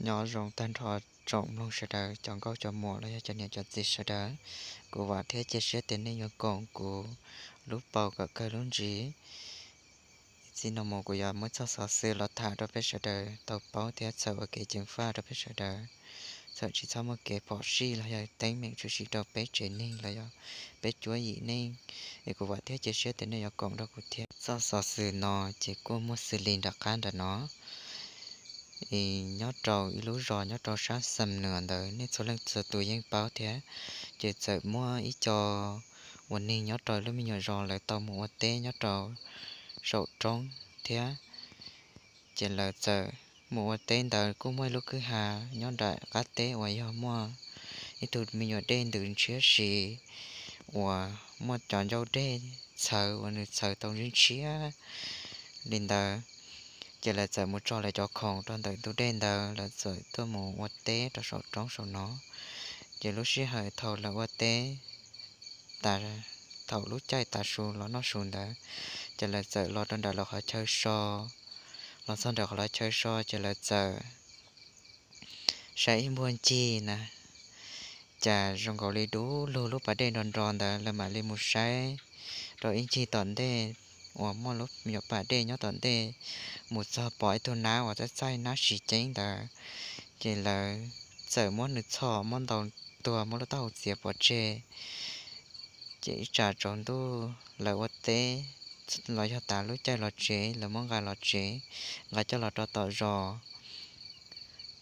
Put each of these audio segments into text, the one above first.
Nyob zoo tag nrho tsoom mloog sawv daws, cov nkauj cov muam los yog cov niam cov txiv sawv daws. Kuv vam thiab cia siab tias nej yuav koom kuv lub paus kom kawg lub ntsis. Txij no mus kuv yuav muab txoj xov xwm los tham rau peb sawv daws tau paub thiab txhawm ua kev ceev faj rau peb sawv daws, txhawm tsis txhob muaj kev phom sij los yog teeb meem tshwm sim rau peb tsev neeg los yog peb cuab yim neej. Es kuv vam thiab cia siab tias nej yuav koom rau kuv thiab. Txoj xov xwm no ces kuj muaj xws li nram qab nram no, nyob rau ib lub zos nyob rau sab Xam Nuas ntawd, nej txhua leej txhua tus yeej paub thiab. Ces txawm muaj ib co uas neeg nyob rau lub me nyuam zos lawv tau mus ua teb nyob rau saum roob thiab. Ces lawv txawm mus ua teb ntawd kuj muaj ib lub kwj ha nyob nram qab teb uas yog muaj ib tug me nyuam dej ntws ntshiab si, uas muaj cov ncauj dej txhawv uas nws txhawv tau ntshiab ntshiab li ntawd. Ces lawv txawm mus tso lawv cov khoom rau ntawm ntug dej ntawd, lawv txawm tuaj mus ua teb rau saum roob saum no. Ces lub sij hawm thaum lawv ua teb tas, thaum lub caij tav su los noj su ntawd, ces lawv txawm los rau nram lawv qhov chaw so. Los txog nram qhov lawv chaw so ces lawv txawm saib ib npuag ncig na, cas zoo nkaus li dub lug lub pas dej nrov nrov ntawd, lawv mam li mus saib rau ib ncig tom ntej uas muaj lub nyuam pas dej nyob tom ntej, mus txog pom ib tug nab uas txaij txaij nab siv ceeb ntawd. Ces lawv txawm muab nws txhom muab ntaus tuag, muab lub taub hau txiav pov tseg. Ces ib tsam tsaus ntuj lawv ua teb los yog tas lub caij los tsev, lawv muab nqa los tsev, nqa coj los rau tom zos.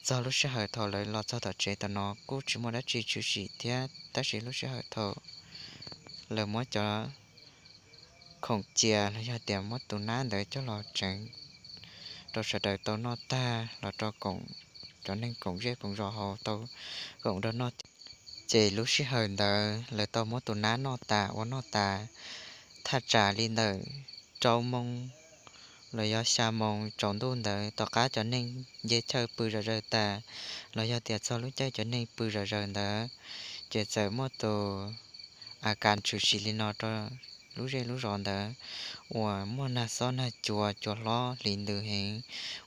Txog lub sij hawm thaum lawv los txog tom tsev tam no kuj tsis muaj dab tsi tshwm sim thiab, tab sis lub sij hawm thaum lawv muab cov khoom cia los yog tias muab tus nab ntawd coj los tsev rau sawv daws tau noj tag los rau koom, cov neeg koom zej koom zos hauv tau koom nrog noj. Ces lub sij hawm ntawd lawv tau muab tus nab noj tas, ua noj tas thaj tsam li ntawm rau moos los yog xya moos tsaus ntuj ntawd, tom qab cov neeg nce chaw pw zom zaws tas los yog tias txog lub caij cov neeg pw zom zaws ntawd, ces txawm muaj tus a kas tshwm sim li no rau lub zej lub zos ntawd, uas muaj nag xob nag cua, cua hlob hliv ntws heev,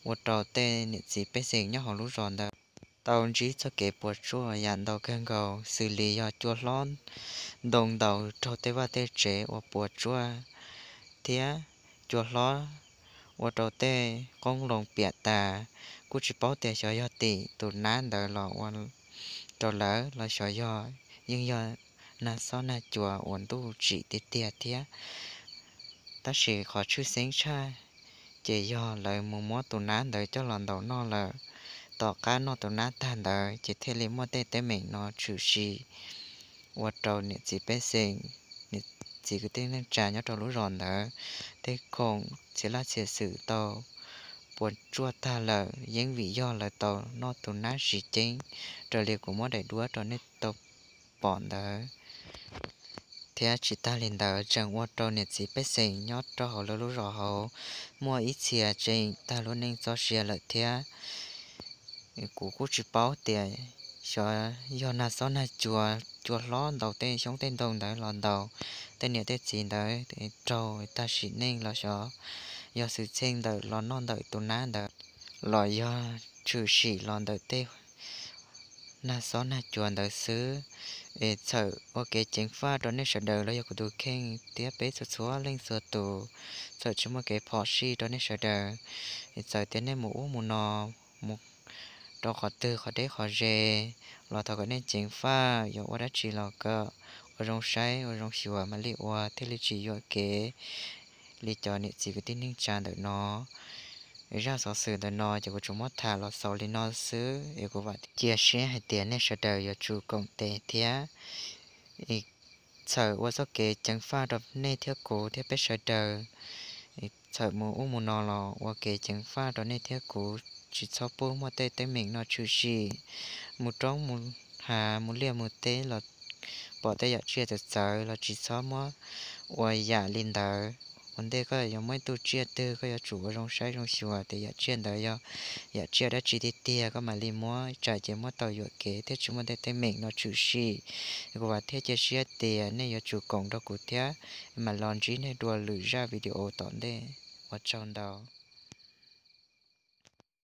ua rau tej niam txiv pej xeem nyob hauv lub zos ntawd tau ntsib txoj kev puas tsuaj yam ntau kawg nkaus, xws li yog cua hlob ntoo ntaus raug tej vaj tej tsev uas puas tsuaj, thiab cua hlob ua rau tej qoob loo piam tas. Kuj tsis paub tias xyov yog tim tus nab ntawd los ua rau lawv los xyov yog, yeej yog nag xob nag cua uas ntuj tsim tiag tiag thiab. Tab sis qhov tshwj xeeb tshaj ces yog lawv mus muab tus nab ntawd coj los ntaus noj lawm, tom qab noj tus nab tag ntawd ces thiaj li muaj tej teeb meem no tshwm sim ua rau niam txiv pej xeem, niam txiv kwv tij neej tsa nyob rau lub zos ntawd, tej khoom txhia laj txhia xwm tau puas tsuaj tag lawm, yeej vim yog lawv tau noj tus nab siv ceeb raws li kuv muab daim duab rau nej tau pom ntawd. Thiab tsis tag li ntawd, tseem ua rau niam txiv pej xeem nyob rau hauv lawv lub zos hauv muaj ib txhia tseem tag lub neej txoj sia lawm thiab. Kuv kuj tsis paub tias xyov yog nag xob nag cua, cua hlob ntaus tej xyoob tej ntoo ntawd los ntaus tej niam tej txiv ntawd raug tag sim neej los xyov yog xwm txheej ntawm los noj ntawm tus nab ntawd, los yog tshwm sim los ntawm tej nag xob nag cua ntawd xwb. Es txhawm ua kev ceev faj rau nej sawv daws los yog kuv tus kheej thiab peb txhua txhua leej txhua tus, txhawm tsis muaj kev phom sij rau nej sawv daws. Es txawm tias nej mus ub mus no, mus rau qhov twg qhov deb qhov ze, los thov kom nej ceev faj, yuav ua dab tsi los kom ua zoo saib ua zoo xyuas mam li ua thiaj li tsis yuam kev li cov niam txiv kwv tij neej tsa ntawm no. Zaj xov xwm ntawm no ces kuv tsuas muab tham los xaus li no xwb, es kuv vam thiab cia siab hais tias nej sawv daws yuav tsum koom tes thiab txhawm ua txoj kev ceev faj rau nej thiab kuv thiab peb sawv daws. Txhawm mus ub mus no los ua kev ceev faj rau nej thiab kuv, tsis txhob pub muaj tej teeb meem no tshwm sim. Mus roob mus hav mus liaj mus teb los pom tej yam tsiaj txawv txawv los tsis txhob muab ua yam li ntawd. Ua ntej koj yuav muab ib tug tsiaj twg koj yuav tsum ua zoo saib zoo xyuas tias yam tsiaj ntawd yog yam tsiaj dab tsi tiag tiag koj mam li muab, tsam ces muab tau yuam kev thiab tsis muaj tej teeb meem no tshwm sim. Kuv vam thiab cia siab tias nej yuav tsum koom nrog kuv thiab, mam los ntsib nej dua lwm zaj video tom ntej. Ua tsaug ntau.